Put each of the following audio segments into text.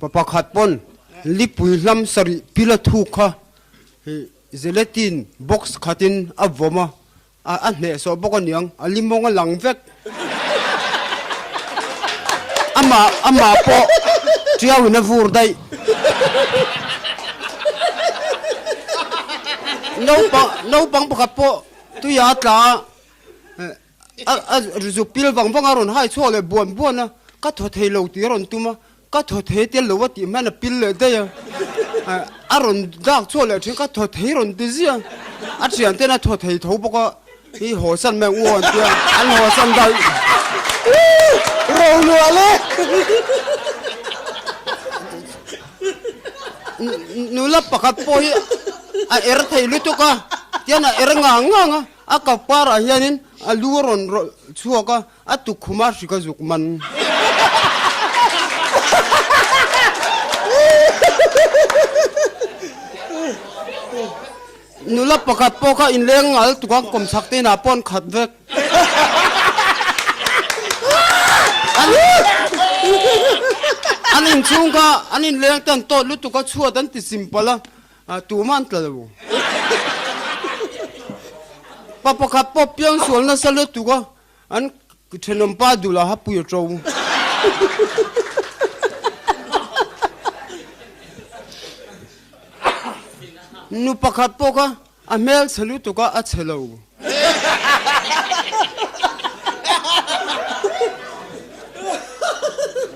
Pa pakhat pawn lipui hlam sarih pil a thuk kha gelatin box khatin a vawm a, a hnehsawh bawk aniang, a limawng a lang vek. Amah amah pawh tiauin a vur daih. Naupang naupang pakhat pawh tuiah a tla a. A zuk pil vang vang a rawn hai chhuak leh buan buan a, ka thaw thei lo tih a rawn tum a, ka thaw thei tel lo a tih hman a pil leh daih a, a rawn dak chhuak leh thin ka thaw thei rawn ti ziah a, a thian ten a thaw thei tho bawk a, hi haw san mai ang u an tia, an haw san daih. Ro luah le. Nula pakhat pawh hi a er thei lutuk a, tian a er ngang ngang a. A kap parah hianin a lu a rawn rawlh chhuak a, a tukkhum a hrik a zuk man. Nula pakhat pawh kha inleng ngal tuk a, kawmchhak te inah pawh an khat vek. An inchhung kha an inleng te an tawt lutuk a, chhuat an ti simple a, Tumah an tla lo. Pa pakhat pawh piang sual nasa lutuk a, an thenawm pa dul a hapui a to. Nu pakhat pawh kha a hmel chhe lutuk a, a chhe lo.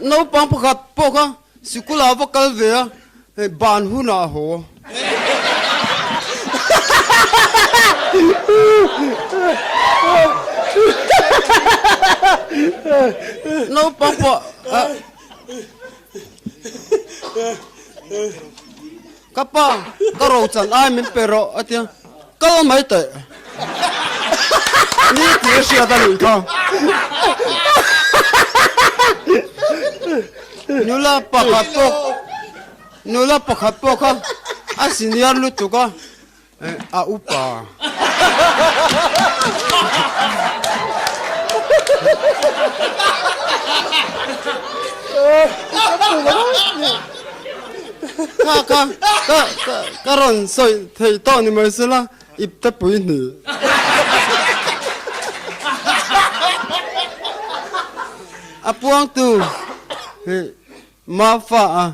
Naupang pakhat pawh kha Sikul ah va kal ve a, hei ban hun ah a haw. Naupang pawh Ka pa, ka ro chan ai min pe rawh a tia, kal mai teh. Ni tih a hriat a nih kha. Nula pakhat pawh nula pakhat pawh kha a senior lutuk a, a upa. Kha kha ka ka rawn sawi thei tawh ni mai sela ip te pui hnih. A puangtu hi Mafa a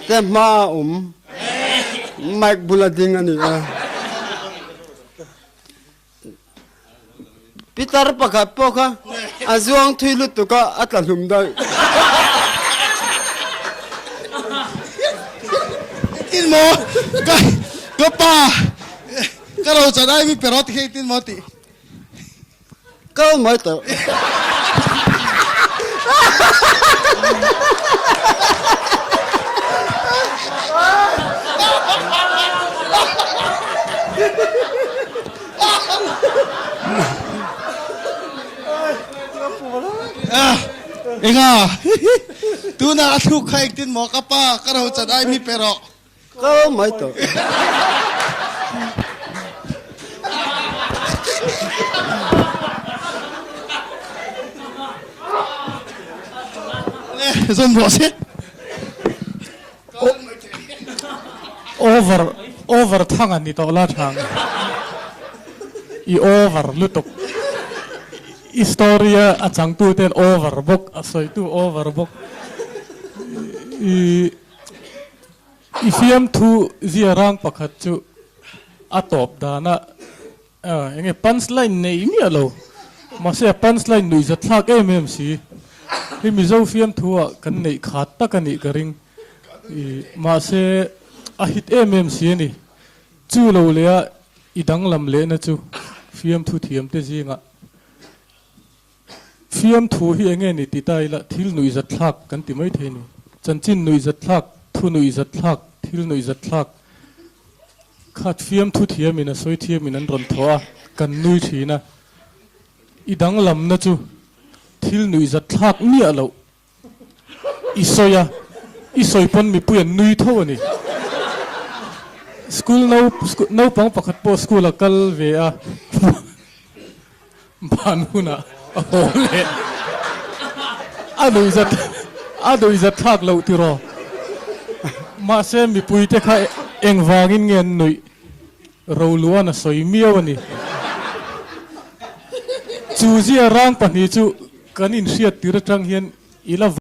te hma a awm mic bula ding a ni a. Pitar pakhat pawh kha a zuang thui lutuk a, a tla hlum daih. Engtin maw ka ka pa ka ro chan ai mi perot khi engtin maw tih. Kal mai tawh. Enga tuna a thluk kha engtin maw ka pa ka ro chan ai mi pe rawh. Kal mai tawh. Zawm rawh se. Over over thang an ni tawh la thang. I over lutuk. I story a a changtu ten over bawk a sawitu over bawk. I I fiamthu zia rang pakhat chu a tawp dana eng nge punch line nei miah lo mahse a punch line nuih zat thlak em em si hi Mizo fiamthu ah kan neih khat tak a nih ka ring i mahse a hit em em si a ni chu lo leh a i danglam lehna chu fiamthu thiam te zingah Fiamthu hi enge ni ti ta ila thil nuihzat thlak kan ti mai thei ni. Chanchin nuihzat thlak, thu nuihzat thlak, thil nuihzat thlak khat fiamthu thiamin a sawi thiamin an rawn thaw a, kan nui thin a. I danglamna chu thil nuihzat thlak miah loh I sawi a, i sawi pawn mipui an nui tho a ni. School no naupang pakhat pawh school a kal ve a, ban hunah a haw leh. A nuihzat A nuihzat thlak loh tiraw? Mahse mipuite kha engvangin nge an nuih? Roluan a sawi miau a ni. Chu zia rang pahnih chu kan inhriat tir atang hian i la.